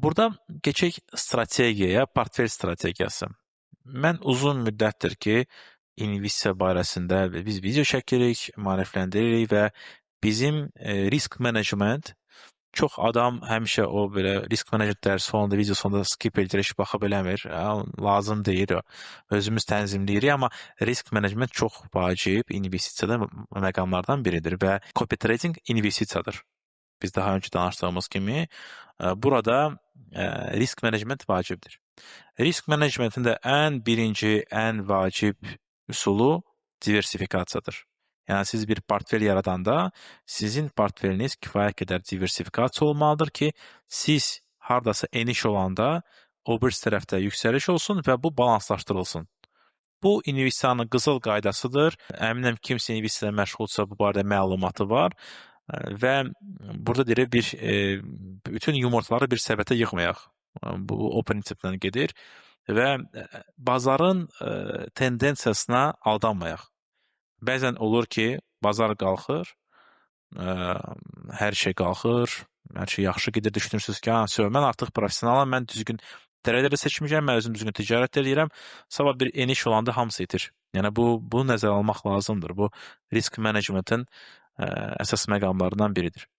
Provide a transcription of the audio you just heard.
Burada keçək strategiyaya, portfel strategiyası. Mən uzun müddətdir ki, investisiya barəsində biz video çəkirik, maarifləndiririk və bizim risk management, çox adam həmişə o belə risk management dərsi olanda, video sonunda skip edir, heç baxıb eləmir. Lazım deyil o. Özümüz tənzimləyirik, amma risk management çox vacib investisiyada məqamlardan biridir və copy trading investisiyadır. Biz daha öncə danışdığımız kimi burada risk management vacibdir. Risk managementin də ən birinci, ən vacib üsulu diversifikasiyadır. Yəni siz bir portfel yaradanda sizin portfeliniz kifayət qədər diversifikasiya olmalıdır ki, siz hardasa eniş olanda o birisi tərəfdə yüksəliş olsun və bu balanslaşdırılsın. Bu investisiyanın qızıl qaydasıdır. Əminəm, kimsə investisiya ilə məşğulsa, bu barədə məlumatı var və burada deyir bir bütün yumurtaları bir səbətə yığmayaq. Bu o prinsipdən gedir və bazarın tendensiyasına aldanmayaq. Bəzən olur ki, bazar qalxır, hər şey qalxır, hər şey yaxşı gedir, düşünürsünüz ki, ha, mən artıq professionalam, mən düzgün trader seçmişəm, mən özüm düzgün ticarət eləyirəm. Sabah bir eniş olanda hamısı itir. Yəni bunu nəzərə almaq lazımdır. Bu risk managementin əsas məqamlarından biridir.